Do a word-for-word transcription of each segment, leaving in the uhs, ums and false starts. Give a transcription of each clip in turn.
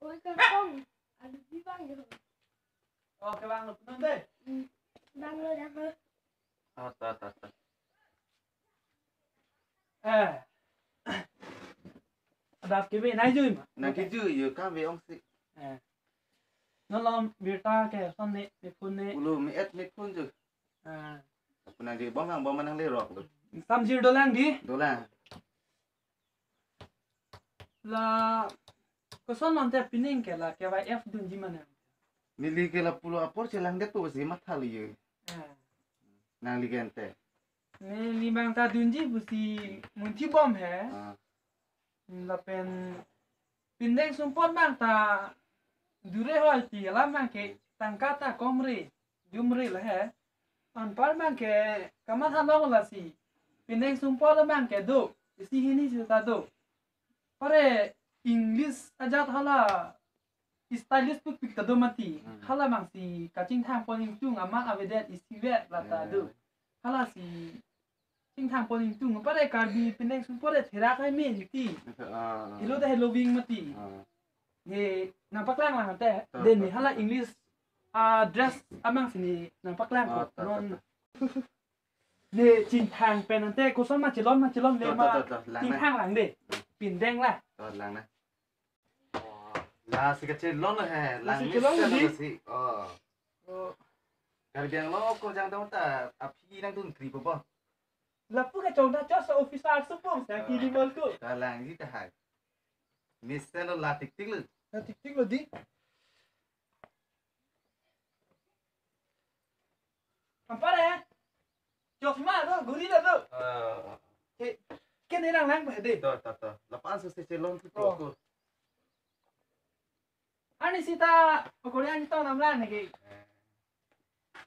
Oi, kangkong. Alu di bang yo. Oh, kevang lo, penang dei. Hmm. Bang lo, bang lo. Ah, ta, ta, ta. Eh. Adap keve nai jui ma. Nang kejui yo, kam ve ong si. Eh. Non lo birta ke son ne, me phone ne. Ulo me-et me phone jui. Ah. Penang di bom hang bom manang le rok lo. Samjir dolang di. Dolang. La koson non te pining ke la K Y F dunji mane. Neli ke lapulo apor chelangdet pusi matha liye. Ah. Nangli ke ante. Neli bang ta dunji pusi munthi bom he. Ah. Lapen pindeng sumpot bang ta dure hoi ti la bang ke tangka ta komre. Jumre la he. Anpar bang ke kamatha long lasi. Pindeng sumpot bang ke do. Isi hini sita do. Pare English ajat hala stylish pik pik ta do mati. Hmm. Hala bang si kachingthang pon ingtung amat avedet isivet la ta do. Hmm. Hala si chingthang pon ingtung. Pare Karbi pindeng sumpot le therak hai me ti. Ah, ah. Helo ta helo ving mati. Ah. He nangpaklang lang te. Ah, den ni ah, hala ah. English, ah, dress amang si ni nangpaklang. Ah, ko. Ta, ta, non ta. Ne chingthang pen ante koson ma chelon ma chelon le. To, ma to, to, to, lang na. Chingthang lang de. Pindeng la. To, lang na. La si kachelon he, la si lang chelon mesen di. La si. Oh. Oh. Karbi Anglong ko jang dong ta aphi nangdun kri po bo. Lapu kachong ta chos officer supong sa kili mol ko. Ta lang ji ta hai. Mesen lo la tik tik lo. La tik tik lo di. Ampar ya. Chosma do, guri do do. Ah. Ke, ke ne lang lang ba de. To, to, to. Lapan sesi chelon tu. Oh. Ko. Ani sita, pokori ani to nam lang ne ke. Eh.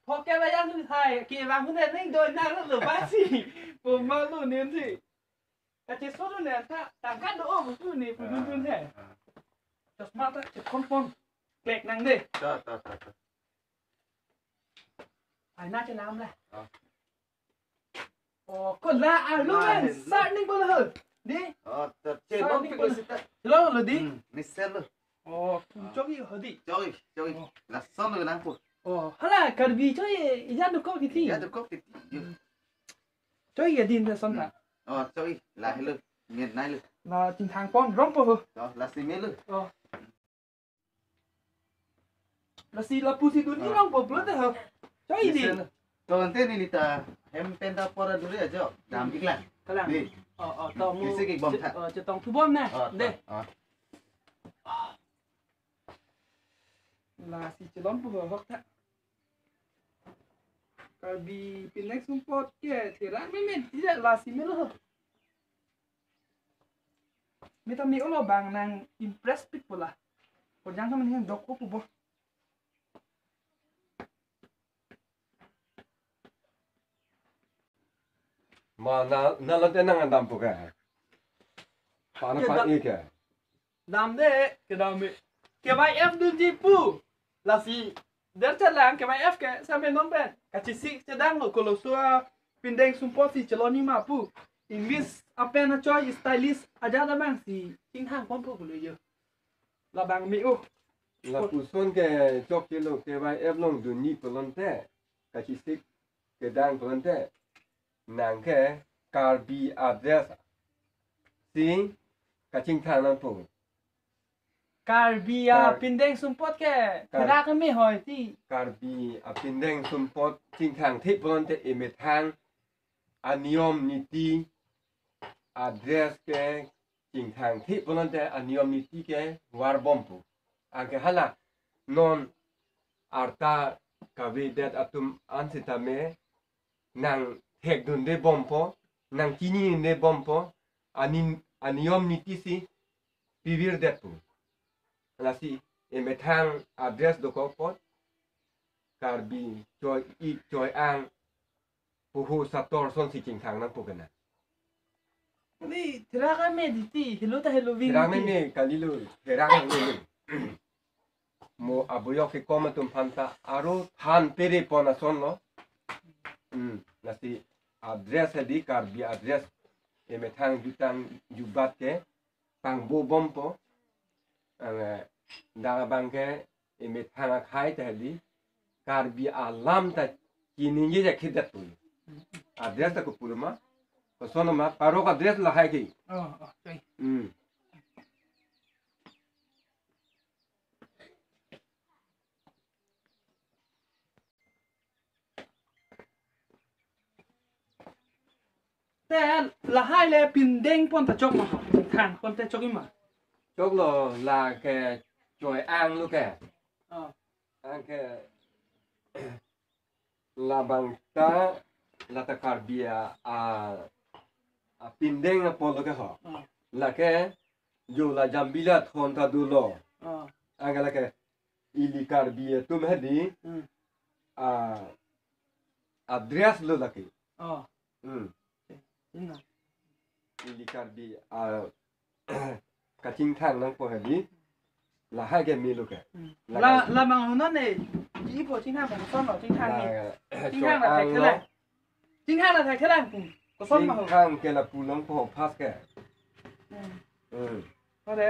Phoke ba yang tu hai, ke bang hun ne ning do na lo lo ba si. Po ma lo ne si. Kache so do ne ta, tangka do o bu tu ne pu dun dun he. Ah, ah. Chosma ta che kon pon. Klek nang de. To, to, to, to. Ai na che nam la. Ah. Oh, ko la, ah, lo. Ah, men, lo. Sa ning ko lo. Di? Oh, to, che sa lo ning pi ko lo. Sita. Lo lo di? Hmm, mesen lo. Oh, ah. Choi ho di. Choi, choi. Oh. Lason lo nang pu. Oh, hala Karbi choi, ya do ko kiti. Ya do ko kiti. Yo. Hmm. Choi ya din ta son ta. Hmm. Oh, choi, la helo. Ngen nai lo. La chingthang pon rong po ho. Oh, la si me lo. Oh. Lasi lapusi dun, ah, irong po pulote ho. Choi di. Mesen. To ante neli ta hem pen ta pora duri ajo. Dam iklang. Kalang. Di. Oh, oh, to mu. Kisik ik bom tha. Oh, chetong thu bom na. Oh, de. Oh. Lasi chelon po ho hok tha. Karbi pindeng sumpot ke therak meme, tidak lasi melo. Mita mi olo bang nang impress pik po la. Ko jang sama ning dok upu bo. Ma na, na lante nang andam po ka. Pana ke pa da-, ike. Dam de, kedam me. K Y F dunji pu. Lasi, der chelang K Y F ke, sampai non pen. Kachesik chedang lo koloso a pindeng sumpot si chelon ni ma pu. English apen achoi stylish ajat abang si. Chingthang pon po pulo yo. Labang me o. Lapuson ke chok kilo K Y F along dunji pulote. Kachesik kedang pulote. Nang ke Karbi a-dress si kachingthang nang po. Karbi a Kar-, pindeng sumpot ke, Kar-, therak me hoi ti. Karbi a pindeng sumpot chingthang thik pulote emethang aniyom niti a-dress ke chingthang thik pulote aniyom niti ke varbom po. Anke hala non arta kavedet atum an sitame nang thekdunde bompo, nang chinidunde bompo, ani, aniyom niti si pivirdet po. Lasi emethang a-dress dokok apot, Karbi choi ik choi ang, puhu sator son si chingthang nang po kena. Ni therak me di ti, helo ta helo ving. Therak me ti. Me kalilo, therak me me. Mo aboyok kekom atum aphan ta aro than pere pon ason lo. Hmm, lasi a-dress hedi Karbi a-dress emethang jutang jubat ke pangbo bompo. Eh, Dak abang ke emethang akhei ta hedi. Karbi alam ta chiningje akhei det pu. Address ta kopulo ma? Koson ma? Parok address lahai ke. Oh, oh, okay. Hmm. Te lahai le pindeng pon ta chok ma, khan pon ta chok ma. Choklo, la ke choi-ang lo ke. Oh. Anke labang ta, la ta Karbi a, a, apindeng apotlo ke ho. Oh. La ke jo la Jambili athon ta dolo. Oh. Anke la ke ili Karbi atum hedi. Hmm. A, address lo la ke. Oh. Hmm. Ina. Ili Karbi a, kachingthang nangpo hedi. Lahai ke melo ke. Hmm. La, la ke la mang ho non ne. Ji po chingthang po koson lo chingthang ni. La, chingthang la choi-ang thek lo. Thela. Chingthang la thek thela. Hmm. Koson ma ho. Chingthang ke lapu nangpo first ke. Hmm. Hmm. Ore.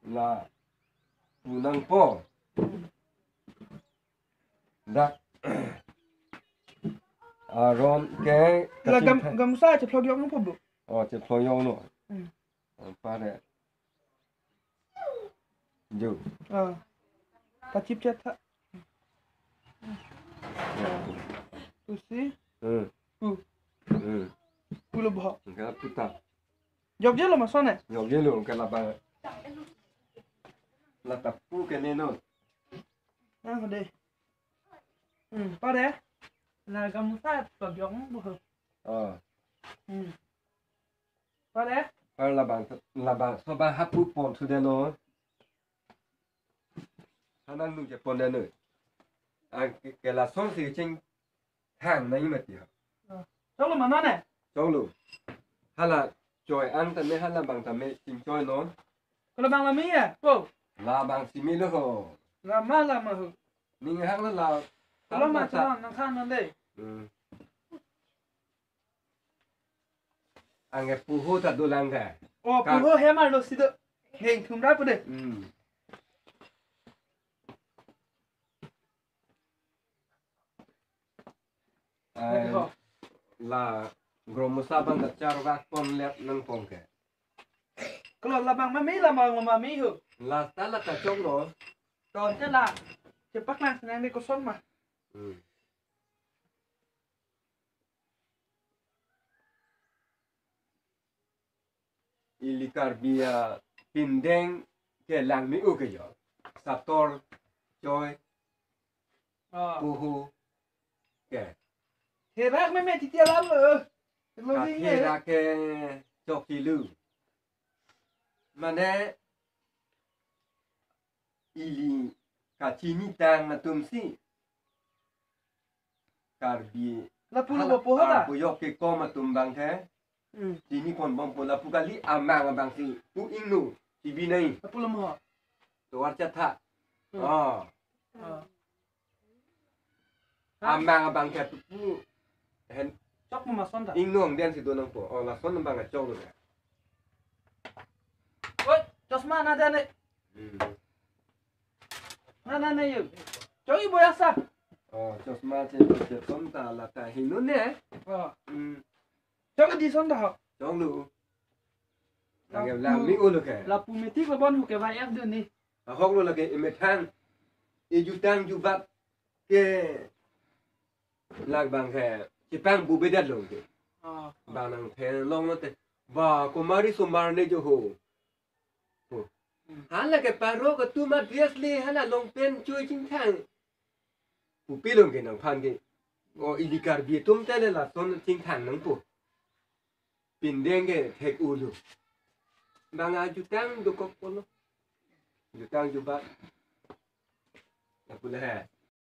Lapu nangpo. Hmm. Dak. Aron ke la gam-, kachingthang. Gamsa chephlok jok nangpo bo. Oh, chephlok jok no. Hmm. Oh, pare. Jo. Ah. Pachip chat tha. Ya. Tusi. Hmm. Pu. Hmm. Pulo bo. Enggak putar. Jokjelo ma son ne? Jokjelo, ke labang. La ta pu ke ne non. Ah, de. Hmm, pare. La gamsa to jok bo. Oh. Hmm. Pare. Par labang, labang, so ba hapu pon sude non. Hanang nu je pon de non. Anke, ke lason si ching hang nangji mati ha. Oh. Choklo ma non ne? Choklo. Hala choi-ang tame, hala bang tame chingchoi non. Ko labang la me ya? Ko. Labang si melo ho. La ma, la ma ho. Ning hang lo la. Ko la ma ta chon nang khan non de. Hmm. Anke puho ta dolang ke. Oh, ka- puho hemar lo si do. Heng thum ra pu de. Hmm. Lagi ho. Ai, la Gromosa bang ta charvak pon let nangpo ke. Ko la labang ma me, labang ma me ho. La ta la ta choklo. Ton te la. Chepak lang senang de koson ma. Hmm. Ili Karbi apindeng ke lang me-o ke jo. Sator, choi, ah, puho ke. Herak meme titi alam lo. Lo ding ye. Herak ke chok kilu. Mane ili kachinitang atum si Karbi. Lapu lo hala bo po hala. Arpu yok ke kom atum bang ke. Hmm. Chini pon bom po lapu kali amang abang si pu ingno si binai. Lapu lo mo. Tovar chatha. Hmm. Oh. Oh. Amang abang ke pu hen. Chok mo ma son ta. Ingno angdeng si do nangpo. Oh, lason abang chok lo ya. Oi, chosma na dane. Hmm. Na, na, na, yo. Choi boya sa. Oh, chosma che, che son ta la ta hinu ne. Oh. Hmm. Choi di son ta ho. Chong lu. Lapu, lagi lang me-o lo ke. Lapu metik lo bon hu ke vai F dun ni. Ahok lo lagi emethang. Ejutang jubat ke. Lak bang ke. Chipang bu bedat lo ke. Oh. Bang nang the long lo te. Ba, komari somar ne jo ho. Pu. Hmm. Hala ke parok atum address le hala long pen choi chingthang. Pu pilong ke nangphan ke. O ili Karbi atum te le lason chingthang nangpo. Pindeng ke thek-o lo. Bang ajutang dokok polo. Jutang jubat. Lapu le he.